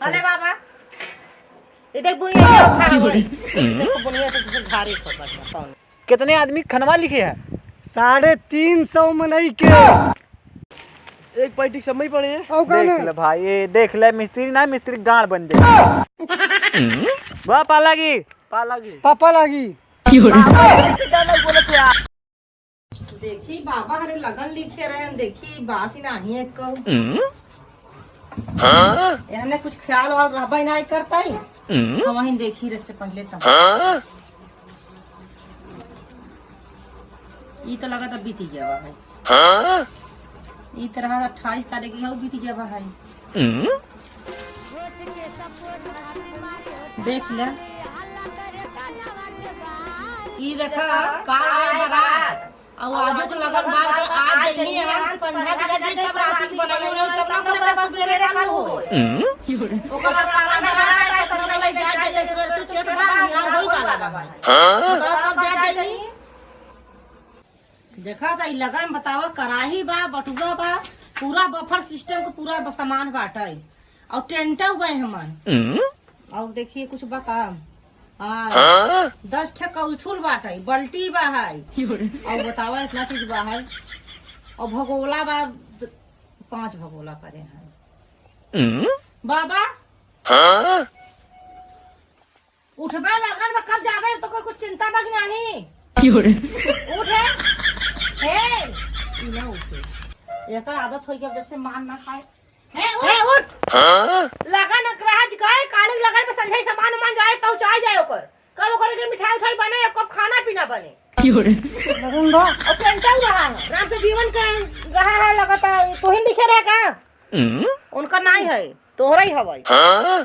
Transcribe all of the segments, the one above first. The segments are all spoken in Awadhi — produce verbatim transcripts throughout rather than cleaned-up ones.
अरे बाबा, ये देख बुनिया, ये खा गई। इसे खूब बुनिया से, से झाड़ी को बढ़िया पानी। कितने आदमी खनवा लिखे हैं? साढ़े तीन सौ मनई के। एक पैंटी समय पड़े हैं। औ का देख ना? ले भाई, ये देख ले, मिस्त्री ना, मिस्त्री गांड बन जाए। वाह, पाला की। पाला की। पापा लागी। बाबा, ऐसे गाना बोलत है यार। देखी बाबा हरे लगन लिखे रहन, देखी बात ही नाही एक कहू। हम्म? हाँ? एहने कुछ ख्याल वाल रहबे नाही करता ही। हम्म? हम वहीं देखी रह पहले तब। हाँ? ई तो लगा था बीती गया बा भाई। हाँ? ई तरह अट्ठाईस तारीख की हो बीती गया बा भाई। हम्म? देख ले। ई देखा, काल आए बारात। अउ आजू के लगन बाप के आज जइनी है, हम संझा के जाई, तब राती के बनाई रही, तब ना ओकरे पास सुबेरे काल हो। ओकर बाद काला बारात आए, ससुर लई जाए, जाए, सुबेरे तू चेत बा, निहार होई वाला बा भाई। बताओ, कब जाए जाई? देखा त ई लगन में बतावा, कराही बा, बटुआ बा, पूरा बफर सिस्टम के पूरा ब-, सामान बाटे। अउर टेंटो बा हमन। अउर देखिए कुछ बा का? हाँ, दस ठे कउछुल बाटे, बल्टी बा है। अउर बतावा इतना चीज बा है। अउर भगोला बा, द-, पाँच भगोला करे हैं। बाबा, उठबे लगन में कब जाबे, तो कोई कुछ चिंता बा कि नाही? क्यों रे? उठ रे। हे, ई ना उठे। एकर आदत होई कि अब जैसे मान ना खाए। हे, उठ। हे, उठ। लगन अकराज गए, काली लगन में संझाई सामान उमान जाए, पहुँचाए जाए ओकर। कब ओकर के मिठाई उठाई बने, कब खाना पीना बने। क्यों रे? लगन बा। और पेंटा रहा है, राम से जीवन के रहा है, लगातार तोहिन लिखे रहे का? उनका नाही है, तोहरा ही हवई।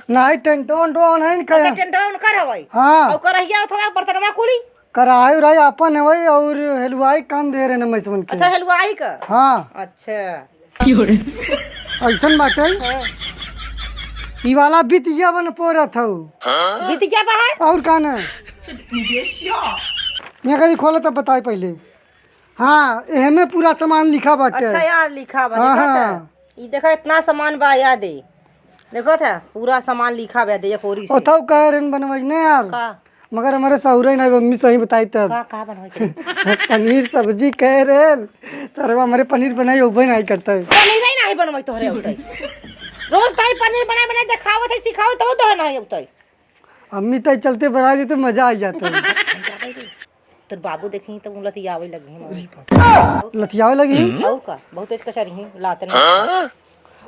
नाही, टेंटो उंटो नहीं अच्छा, कहे। टेंटो उनकर हवई। हाँ। और करहिया उठवा बर्तनवा कुली। कराही उराही आपन हवई और हलवाई काम दे रहे न मैं समझ के। अच्छा, हलवाई का? हाँ। अच्छा। क्यों रे? ऐसन बाटे। हाँ। ई वाला बितिया बन पोरत हऊ। बितिया बा है? और का ना? मैं कहीं खोला तब बताई पहले। हाँ, एहमे पूरा सामान लिखा बाटे। अच्छा यार, लिखा बा, हाँ, देखत है? हाँ। ई देखा, इतना सामान बा, याद है। देखत है, पूरा सामान लिखा बा, दे, एक ओरी से। ओथऊ कह रहे बनवाई ना यार। का? मगर हमारे सहुरे ना, मम्मी सही बताई तब। का, का बनवाई के? पनीर सब्जी कह रहे, सरवा हमारे पनीर बनाई, उबे नहीं करता है। पनीर ही नहीं बनवाई तोहरे होते। रोज ताई पनीर बनाए, बनाए देखावत है, सिखावत, तब तो नहीं होता है। अम्मी ताई चलते बना देते, मजा आ जाता है। तोर बाबू देखी तो लतियावे लगी हैं। अरे बाप रे। लतियावे लगी हैं? और का, बहुत तेज कचरी हैं, लाते नहीं।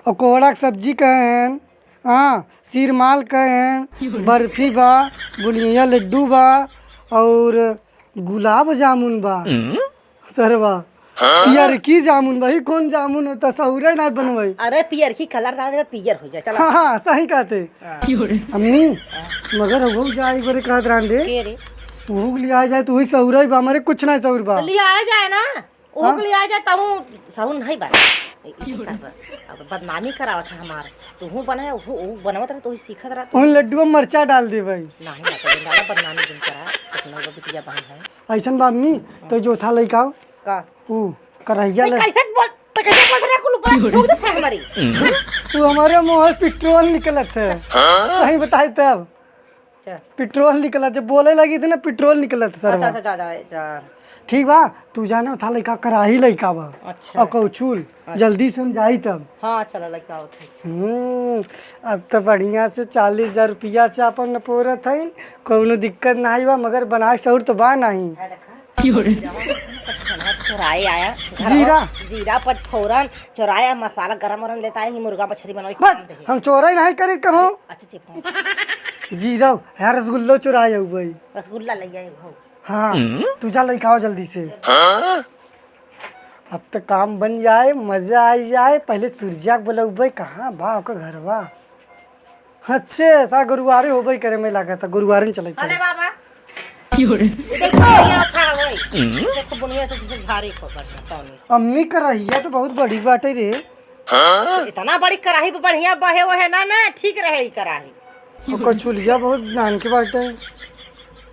और कोहड़ा के सब्जी कहेन, हाँ, सीरमाल कहेन, बर्फी बा, बुनिया लड्डू बा, और गुलाब जामुन बा। सरवा, पियर की जामुन भाई, कौन जामुन होता, सहुरे ना बनवाई। अरे, पियर की कलर डाल दे, पियर हो जाए, चला। हाँ, हाँ, सही कहते। हाँ। अम्मी, मगर वो जाए एक बार कहत रहन दे। के रे? वो लिया जाए तो वही सहुरे बा, हमारे कुछ ना सहुर बा। तो लिया जाए ना, वो हाँ? लिया जाए तब सहुर नहीं बा। इसी का बा। अब बदनामी करावत है हमार। तू हूँ बना, वो, वो बनवत रहे, तू ही सीखत रहा। उन लड्डू में मरचा डाल दे भाई। नहीं, मरचा डाला, बदनामी जिन करा, कितना वो बिटिया बहन है। ऐसन बा अम्मी, तो जो था लइका हो। का? ऊ, करहिया भाई, ले। कैसे बोल, तो कैसे बोल रहा है, कुल ऊपर फूंक देता है हमारी। ऊ हमारे मुंह से पेट्रोल निकलत है। हाँ? सही बताई तब। अच्छा। पेट्रोल निकलत, जब बोले लगी थी ना, पेट्रोल निकलत है, सरवा। अच्छा, अच्छा, जा, जा, जा। ठीक बा, तू जाना था लइका, कराही लइका बा। अच्छा। और कौछुल, अच्छा। जल्दी से हम जाई तब। हाँ, चला, लइका आवत है। हम्म, अब तो बढ़िया से चालीस हजार रुपया से अपन नपोरत है, कौनो दिक्कत नहीं बा, मगर बनाए सौर तो बा नहीं। आ देखा। चोराए आया घर जीरा। हो, जीरा पचफोरन चोराया, मसाला गरम वरम लेता है, मुर्गा मछली बनावे के बस, काम दे। हम चोराई नहीं करी कबो। अच्छा, चुप हो। जीरा, यार रसगुल्लो चोराए हो भाई। रसगुल्ला ले आए हो। हाँ, हम्म? तू जा लइका आओ जल्दी से। हाँ? अब तो काम बन जाए, मजा आई जाए। पहले सूर्या के बोलौबे, कहाँ बा ओकर घरवा? अच्छे, सा गुरुवारे होबे करे में लागत है, गुरुवारे न चले अरे पड़े। बाबा। क्यों रे? ये देखो, ये खा भाई। हम्म? इसे खूब बढ़िया से, जैसे झाड़ी को करना, पानी से। अम्मी करहिया तो बहुत बड़ी बाटे रे। तो इतना बड़ी कराही पे बढ़िया बहे वो है ना, ना, ठीक रहे ई कराही। और कछुलिया बहुत नान के बाटे।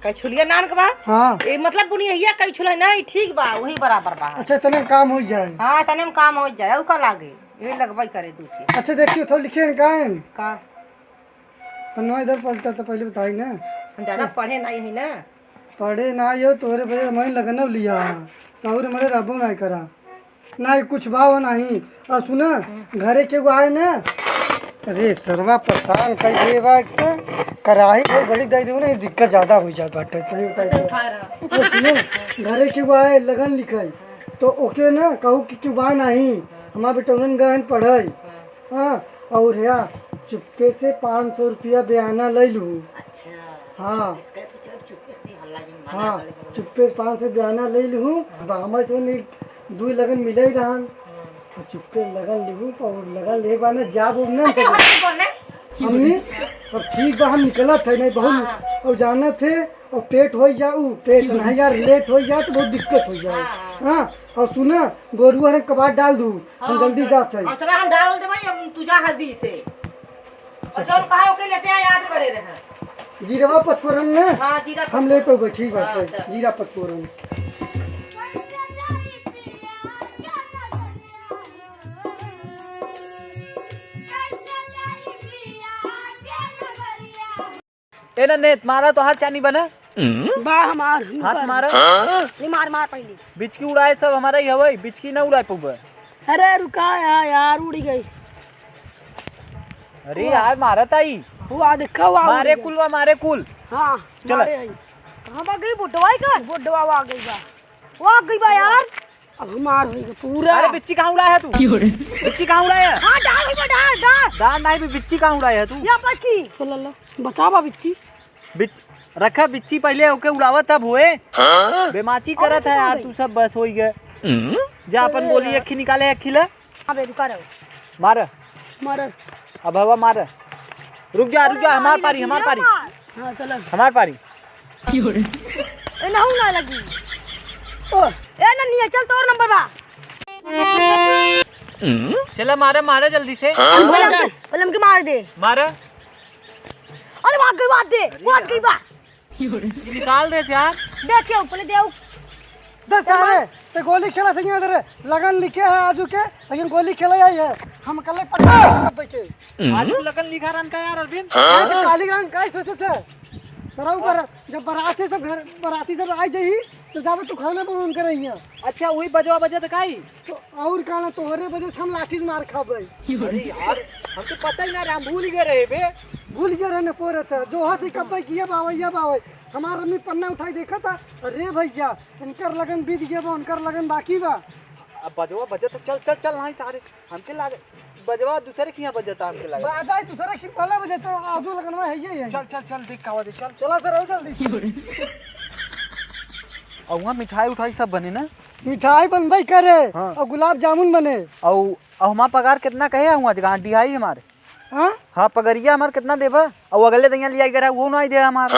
कछुलिया नान के बा? हाँ। ए, मतलब बुनिया कछुल है ना, ई ठीक बा, वही बराबर बा। अच्छा, इतने में काम हो जाए। हाँ, इतने में काम हो जाए, और का लागे? ये लगवाई करे दू चीज। अच्छा, देखियो, थोड़ा लिखे हैं का है? का? कनवा इधर पलटा तो पहले बताई ना। हम ज्यादा पढ़े नाहीं है ना। पढ़े नाहीं हो, तोहरे वजह से हमहीं लगनउ लिहा। सहुरे मरे रहबो नाहीं करा। नाहीं, कुछ भाव नाहीं। और सुना, घरे केहू आए ना, अरे सरवा परेशान कर दे बा, एक तो कराही बहुत बड़ी दे देबो ना, दिक्कत ज्यादा होइ जात बाटे, सही बताई तो। और सुनो, घरे केहू आए, लगन लिखाई, तो ओके ना कहू कि केहू बा नाहीं, हमार बेटौनन गए हैं पढ़ाई। हाँ, और या चुप्पे से पाँच सौ रुपया बयाना ले लू। अच्छा। हाँ। चुप्पे से कहे तो चल, चुप्पे से नहीं हल्ला जिन मना हाँ, कर ले। चुप्पे से पाँच सौ बयाना ले लू। बा, हमारे से नहीं, दुई लगन मिले ही रहन। हाँ। और चुप्पे लगन लिहू, और लगन ले बा ना, जाब उब ना अच्छा, चली। हट, बोल दे। हमनी, और ठीक बा, हम निकलत है, नहीं बहुत, हाँ, हाँ। और जानत है, और पेट होई जा, ऊ पेट नहीं यार, लेट होई जा तो बहुत दिक्कत होई जा। हाँ, हाँ। हाँ, और सुना, गोरुआ रे कबाड़ डाल दू, हम हाँ, जल्दी हम जात है। हौसला हम डाल देबै, अब तू जा हल्दी से। और जौन कहा ओके लेते आ, याद करे रहे। जीरवा पचफोरन में हाँ, जीरा हम लेते हो, ठीक बात हाँ, है, चल। जीरा पचफोरन। ए ना नेत, मारा तो हर चानी बना। बा हमार, हाथ ऊपर। मारा। नहीं, मार, मार पहले। बिचकी उड़ाए सब हमारा ही हवई, बिचकी ना उड़ाए पउबे। अरे रुका यार, यार उड़ी गई। अरे वाह। यार, मारत आई। वो आ देखा, वो आ मारे उड़ी गई। कुल, वा मारे कुल। हाँ, चल। मारे आई। कहाँ बा गई बुढ़वा का? बुढ़वा वो आ गई बा। वो आ गई बा यार। अब हमार होई गए पूरा। अरे बिच्ची कहाँ उड़ाया है तू? क्यों रे? बिच्ची कहाँ उड़ाया है? हाँ, डाल, डाल, डाल, डाल। डाल नहीं भी बिच्ची कहाँ उड़ाया है तू? या पक्की। चल ला, बचावा बिच्ची। बिच-, रखा बिच्ची पहले ओके उड़ावा तब हुए। हाँ? बेमाची अरे करत है यार भाई। तू सब बस होई गए। हम्म? जा अपन अरे गोली यार। अखी निकाले अखी ले। अबे रुका रहो। मार। मार। अब हवा मार। रुक जा, रुक जा, हमार पारी, हमार पारी। हाँ, चलो। हमार पारी। ए, ना हूँ ना लगी। ओ, ए, ना नहीं है, चल तोर नंबर बा। चला मारे, मारे जल्दी से। पहले हमके, पहले हमके मार दे। मारे। अरे, भाग गई, भाग दे, भाग गई बा। ये निकाल दे यार। देखियो, पहले देउ। दस सारे, ते गोली खेला सही है तेरे। लगन लिखे है आजू के, लेकिन गोली खेला आई है। हम कल पता कब के। आज भी लगन लिखा रहन का यार अरविंद? हाँ? तो काली रहन का ही सोचे थे। सरऊ पर जब बराती सब घर, बराती सब आ जाई, तो जाबे तू खाना बनाउन करे हियाँ। अच्छा, वही बजवा बजे तो काई? तो और का ना, तोहरे वजह से हम लाठी से मार खाबे। अरे यार, हम तो पता ही ना रहे, हम भूल ही गए रहे बे। भूल गए रहे न पोरत है, जो हाथ ही कब्बे किया बावे, या बावे। हमार आदमी पन्ना उठाई देखा था, अरे भैया, इनकर लगन बीत गया बा, उनकर लगन बाकी बा। अब बजवा बजे तो चल, चल, चल, वहीं सारे। हमके लागे, बजवा दूसरे के यहाँ बजता, हमके लागे। बाजा ही दूसरे के पहले बजे तो आजू लगनवा है ये, ये। चल, चल, चल, देख का बजे, चल। चला सर, आओ जल्दी। और वहाँ मिठाई उठाई सब बने ना? मिठाई बनबे करे हाँ। और गुलाब जामुन बने। और, और हमार पगार कितना कहे हुआ जगह डिहाई हमारे? हाँ? हाँ, पगरिया हमार कितना देबा? और अगले दइया लिया गया वो ना दे हमार।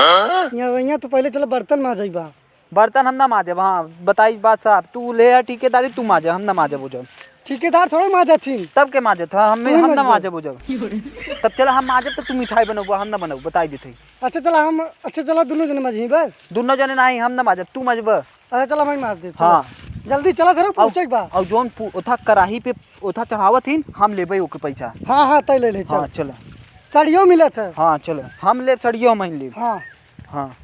यहाँ, यहाँ तो पहले चलो बर्तन माजई बा। बर्तन हम ना माजब, हाँ, बताई बात साहब, तू ले आ ठेकेदारी, तू माजे, हम ना माजब वो जब। ठेकेदार थोड़े माजत थी। तब के माजत, हाँ, हम, तू ही हम ना माजबो। माजब वो जब। तब चला हम माजब तो तू मिठाई बनबो, हम ना बनबो, बताई देते। अच्छा चला हम, अच्छा चला दोनों जने माजी बस। दोनों जने नहीं, हम ना माजब, तू माजब। अच्छा, चला, मैं मार दे, चला। हाँ। जल्दी चला, सर, और, पहुँचे के बा। और जौन पु-, ओथा कराही पे, ओथा चढ़ावत ही, हम लेबे ओके पैसा। हाँ, हाँ, तय ले ले, चल। हाँ, चला। सड़ियो मिलत है। हाँ, चला। हम लेब सड़ियो, हम लेब। हाँ। हाँ।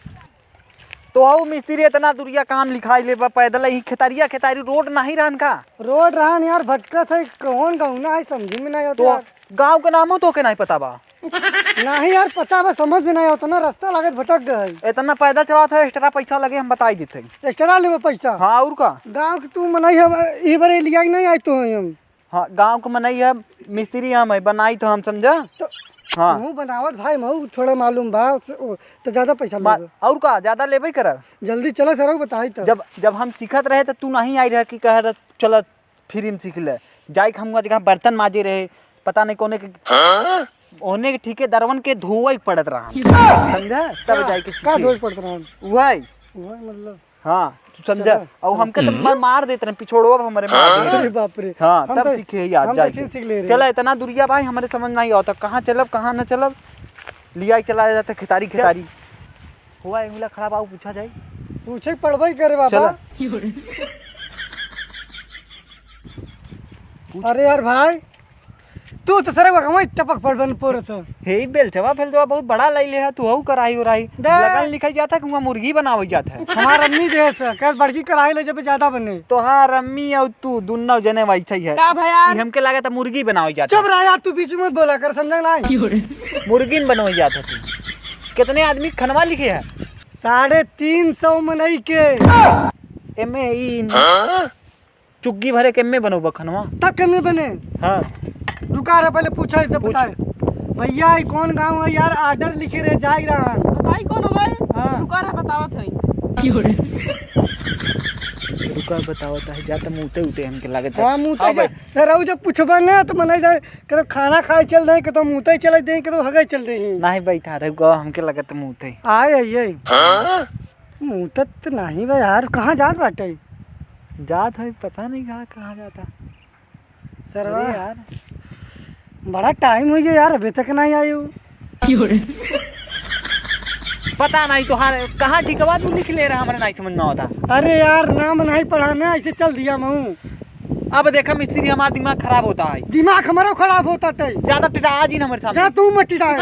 तो आओ मिस्त्री, इतना दुरिया काम लिखाई लेबा पैदल ही, खेतारिया, खेतारी रोड नहीं रहन का? रोड रहन यार, भटकत है, कौन गाँव ना है, समझी में नहीं होता तो यार। गाँव के नामो तो के नहीं पता बा? नहीं यार, पता बा, समझ में नहीं आवत ना, रास्ता लागत भटक गए है। इतना पैदल चलावत है, extra पैसा लगे, हम बताई देते हैं। Extra लेबे पैसा? हाँ, और का? गाँव के तू मनई है, ई बार लिया के नहीं आई तो हम। हाँ, गाँव के मनई है, मिस्त्री हम है, बनाई तो हम समझा। तो हाँ। तू बनावत भाई, महू थोड़ा मालूम बा, तो ज्यादा पैसा मा-, लेबे। और का, ज्यादा लेबे करा। जल्दी चला सरऊ बताई तो। जब, जब हम सीखत रहे तो तू नहीं आई रहा कि कह रहा चला free में सीख ले। जाए के हम जगह बर्तन माजे रहे, पता नहीं कोने के, हाँ? ओने के ठेकेदारवन के धोवे के पड़त रहन। समझा? तब का, जाए के का सीखे। धोवे के पड़त रहन? वही। वही मतलब। हाँ, तू समझा? चलो, और चलो। हमके तो मार, मार देते रहे, पिछोड़वा पे हमारे मार देते रहे। अरे बाप रे। हाँ, हम तब तो, सीखे यार, हम तो जाए के। सीख ले रहे। चला, इतना दुरिया भाई, हमारे समझ नहीं आवता, कहाँ चलब, कहाँ न चलब, लिया चला जाता खेतारी, चल। खेतारी। हुआ एंगुला खड़ा बा, पूछा जाए। पूछे के पड़बे करे बाबा। चला। पूछ। अरे यार भाई, तू तो सरवा कमाई टपक पड़ बन पोरत है। हे, ई बेलचवा फेलचवा बहुत बड़ा लई ले है, तू हऊ कराही उराही। दे। लगन लिखाई जात है कि हुआँ मुर्गी बनावई जात है। हमार अम्मी देहे से, कहे बड़की कराही ले जब ज्यादा बने। तोहार अम्मी अउ तू दुन्नो जने वैसे ही है। का भया? ई हमके लागत है मुर्गी बनावई जात है। चुप रह यार, तू बीच में मत बोला कर, समझा नाहीं? मुर्गी न बनवई जात है तू। कितने आदमी क खनवा लिखे है? साढ़े तीन सौ मनई के। एमे ई हाँ? चुग्गी भरे के एमे बनउबा खनवा? तब के एमे बने। हाँ। रुका रहा, पहले पूछा, इसे पूछ। बताए। भैया, ई कौन गाँव है यार? Order लिखे रहे, जाए रहा। बताई कौन हो भाई? हाँ। रुका रहा, बतावत है। रुका बतावत है, जा त मुते उते हमके लागत है। हाँ, मुते हाँ जा। भाई। सर, अउ जब पूछबा ना, तो मनाई जाए, कतो खाना खाए चल रहे, कतो मुते चले दे, कतो हगे चल रही। नहीं बैठा रहे, गो हमके लागत मुते। आए, आए, आए। हाँ? मुतत त नाही बा यार, कहाँ जात बाटे? जात है, पता नहीं कहाँ, कहाँ जाता। सरवा, अरे यार। बड़ा time होइ गया यार, अबे तक नहीं आयो। पता नहीं तोहार कहाँ ठिकवा तू लिख ले रहा, हमरा नहीं समझ में आवता। अरे यार, नाम नहीं पढ़ा ना, ऐसे चल दिया महू। अब देखा मिस्त्री, हमारा दिमाग खराब होता है। दिमाग हमारा खराब होता है। ज्यादा टिटा आज ही ना हमारे सामने। जा तू मत टिटाए।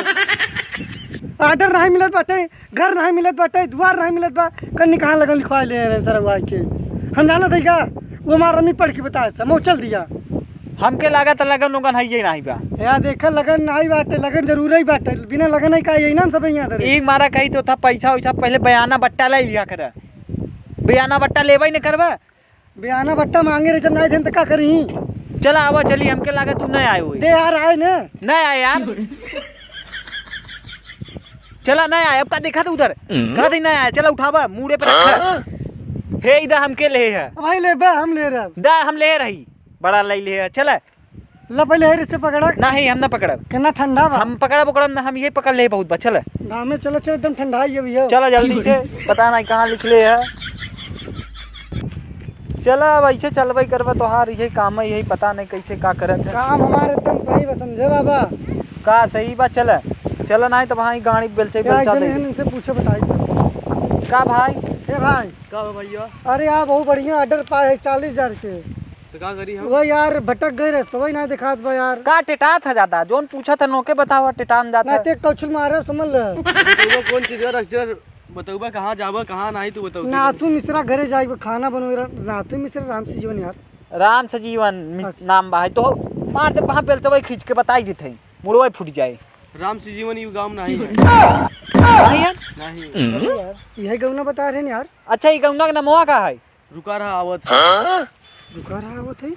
Order नहीं मिलत बाटे। घर नाहीं मिलत बाटे, दुआर नाहीं मिलत बा, कन्नी कहाँ लगन लिखवाए ले रहे सरवा के। हम जानत हई का? वो हमार अम्मी पढ़ के बताए से, मऊ चल दिया। हमके लागत लगन उगन है ये नाहीं बा। या देखा, लगन नाहीं बाटे, लगन जरूर ही बाटे, बिना लगन है का यही नाम सब यहाँ धरे। एक मारा कही तो था पैसा वैसा पहले बयाना बट्टा ले लिया कर, बयाना बट्टा लेबे ही नहीं करबा। बयाना बट्टा मांगे रहे, जब नहीं देन त का करी? चला आवा चली, हमके लागे तू नहीं आए हुए। दे यार, आए ना। नहीं आए यार। चला नहीं आए, अब का देखा तू उधर? हम्म। कहा दी नहीं आए, चला उठावा, मूड़े पे रखा। हाँ? हे इधर हमके ले है। अब भाई ले बे, हम ले रहे। दा हम ले रही, बड़ा ले ले है, चला। ला पहले हेरे से पकड़ा। नहीं, हम ना पकड़ब। कितना ठंडा बा। हम पकड़ब, पकड़ब ना, हम ये पकड़ ले बहुत बा, चला। गाँव में चलो, चलो, एकदम ठंडा ही है भैया। चला जल्दी से, पता नहीं कहाँ लिख ले है। चला, अब ऐसे चलबे करबा, तोहार यही काम है, यही पता नहीं कैसे का करत है। काम हमारे एकदम सही बा, समझे बाबा? का सही बा? चला, चला, नहीं तो वहाँ ही गाड़ी बेलचे क्या बेलचा जने दे। हैं, इनसे पूछे बताई। का भाई? ए भाई। का बा भैया? अरे यार, बहुत बढ़िया order पाए है चालीस हजार के। तो का करी हम? वो यार, भटक गए रस्तवा ही ना दिखात बा यार। का टेटात है ज्यादा? जोन पूछा था नोके बतावा, टेटान जात ना है। ते कौशल मारे समझ ले। बतउबा कौन चीज है, रस्टर बतउबा कहाँ जाबा, कहाँ नहीं तू बतउबा। नाथू मिश्रा घरे जाइबा, खाना बनवे रहा, नाथू मिश्रा राम से जीवन यार। राम से जीवन मिस-, अच्छा। नाम बा है तो मार दे, वहाँ बेलचवा खींच के बताई देते हैं, मुड़वा फूट जाए। राम से जीवन यू गाँव नहीं है। नहीं है? नहीं। अरे यार, यही गौना बता रहे हैं यार। अच्छा, ये गौना के नमवा का है? रुका रहा आवत है। रुका रहा आवत है?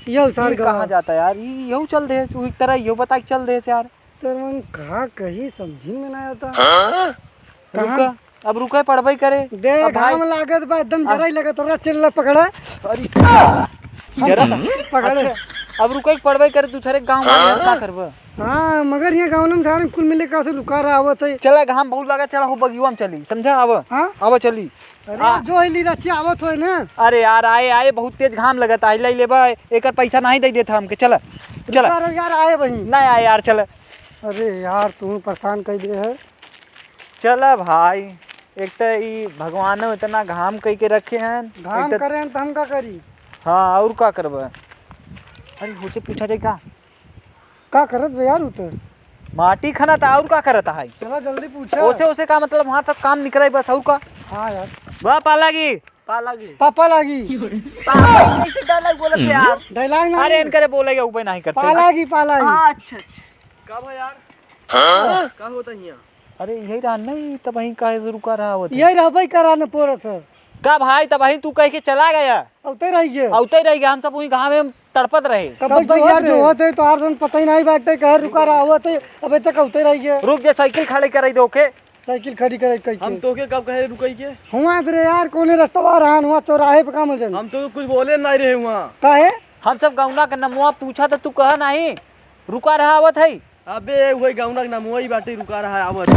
यह सार ये कहाँ गवा। जाता यार? ये यहू चल दे, वही तरह यहू बता के चल दे यार। सरवन कहाँ कहीं समझी में ना आता। कहाँ? रुका, अब रुका पड़बई करे। दे, अब भाई घाम लागत बा, एकदम आ- जराई लगत, रह चल पकड़ा। अरे जरा था। पकड़। अच्छा, अब रुका पड़बई करे, दूसरे गाँव में यार का करबा? हाँ, मगर ये गाँव में सारे कुल मिले का से रुका रहा आवत है। चला, घाम बहुत लागत, चला हो बगियुआ में चली, समझा? आवा। हाँ? आवा चली। अरे आ। यार, जो है ली रची आवत होए ना। अरे यार, आए, आए, बहुत तेज घाम लगत है, ले लेबा, एकर पैसा नहीं दे देता हमके, चला, चला। रुका रहो यार, आए वहीं। नहीं आए यार, चला। अरे यार, तू परेशान कर दे है। चला भाई, एक तो ई भगवानो इतना घाम कई के रखे हैं, घाम एक तो करे हैं तो हम का करी? हाँ, और का करबा? अरे, उसे पूछा जाए का? का करत बे यार उ त? माटी खनत, और का करत है? चला जल्दी पूछा। ओसे, ओसे का मतलब, वहाँ तक काम निकले बस, और का? हाँ यार। वाह पालागी। पालागी। पापा लागी। पापा कैसे dialogue बोलत है यार? Dialogue ना। अरे इनकरे बोले उबे नहीं करते। पालागी, पालागी। हाँ, अच्छा, अच्छा। का भा यार? हाँ? का होता हियाँ? अरे यही रहा नहीं, तब वहीं काहे से रुका रहा होता? यही रहा भाई, करा न पोरत है। का भाई, तब वहीं तू कह के चला गया? औते रह गए। औते रह गया, हम सब वहीं घाम में तड़पत रहे। कब तब तो यार जो होते तो आर सन पता ही नहीं बाटे, कहे रुका रहा होते, अबे तक औते रह गए। रुक जे, साइकिल खड़े कराई दे ओके। साइकिल खड़ी करे कह के। हम तोके कब कहे रुकई के? हुआ रे यार, कोने रस्तवा रहन, हुआ चौराहे पे काम हो जाए। हम तो कुछ बोले नहीं रहे हुआ। काहे? हम सब गौना के नमवा पूछा तो तू कहा नहीं, रुका रहा आवत है। अबे वही गौना के नमवा ही बाटे, रुका रहा आवत।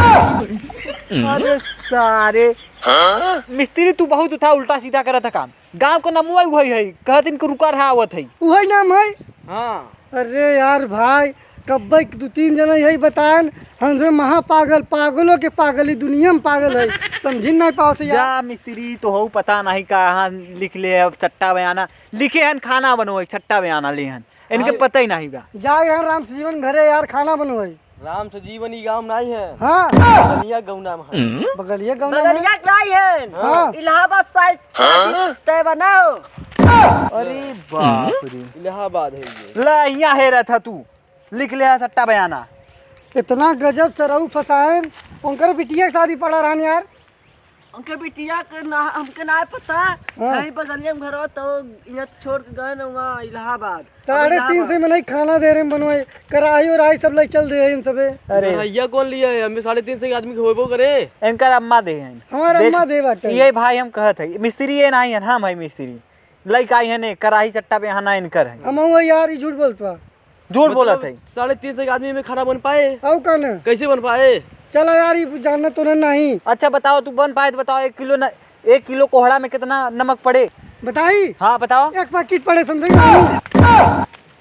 अरे सारे। हाँ? मिस्त्री तू बहुत उठा, उल्टा सीधा करत है काम। गाँव के नमवा वही है, कहत इनको रुका रहा आवत है। वही नाम है? हाँ। अरे यार भाई, कब्बे के दू तीन जना यही बताएन, हम सब महापागल, पागलों के पागल, ई दुनिया में पागल है, समझी नहीं पाओ से यार। जा मिस्त्री, तो हो पता नहीं कहाँ लिख ले, अब सट्टा बयाना लिखे हन, खाना बनोए, सट्टा बयाना ले हन। इनके हाँ। पता ही नहीं बा। जाए यहाँ राम सजीवन घरे यार, खाना बनवाई। राम सजीवन ई गाँव नहीं है। हाँ। बगलिया गाँव नाम है। बगलिया गाँव नाम है? बगलिया गाँव है। हाँ। इलाहाबाद साइड हाँ। तय बनाओ। अरे बाप रे। इलाहाबाद है ये। ला, यहाँ है रहा था तू। लिख ले है सट्टा बयाना। इतना गजब सरऊ फसाएन, उनकर बिटिया के शादी पड़ा रहन यार। उनके बिटिया के ना, हमके ना पता। हाँ। यहीं बगलिया में घर हो, तो यहाँ छोड़ के गए ना वहाँ इलाहाबाद। साढ़े तीन सौ में नहीं खाना दे रहे हैं बनवाए, कराही और आई सब ले चल दे हैं हम सबे। अरे। भैया कौन लिया है? हमें साढ़े तीन सौ के आदमी के होबो करे। इनकर अम्मा दे हैं। हमार देख, अम्मा दे बाटे। ये भाई हम कहत है, मिस्त्री ये नहीं है, हम है मिस्त्री। लइका आई है ने, कराही चट्टा पे यहाँ ना इनकर है। हम हुआ यार, ये झूठ बोलत बा। झूठ बोलत मतलब, है। साढ़े तीन सौ के आदमी में खाना बन पाए? आओ का ना? कैसे बन पाए? चला यार, ये जानना तो ना नहीं। अच्छा बताओ, तू बन पाए तो बताओ, एक किलो न, एक किलो कोहड़ा में कितना नमक पड़े? बताई? हाँ, बताओ। एक पैकेट पड़े, समझे?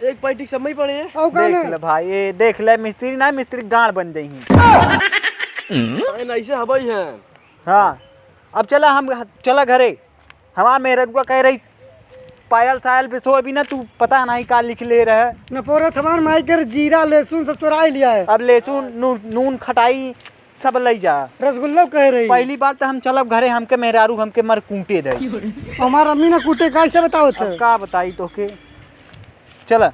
एक पैकेट सब में ही पड़े हैं? आओ का देख ना? ले भाई, ये देख ले, मिस्त्री ना, मिस्त्री गांड बन जाई। अरे, ऐसे हवाई है। हाँ, अब चला, हम चला घरे। हमार मेहररुआ कह रही, पायल सायल पे सो अभी ना, तू पता नहीं का लिख ले रहे। न पोरत हमार माई कर जीरा, लहसुन सब चुराई लिया है। अब लहसुन, नू-, नून, खटाई सब लई जा। रसगुल्ला कह रही। पहली बार तो हम चलब घरे, हमके मेहरारू हमके मर कूटे दे। हमार अम्मी ना कूटे, कैसे बताओ थे? अब का बताई तोके? चला।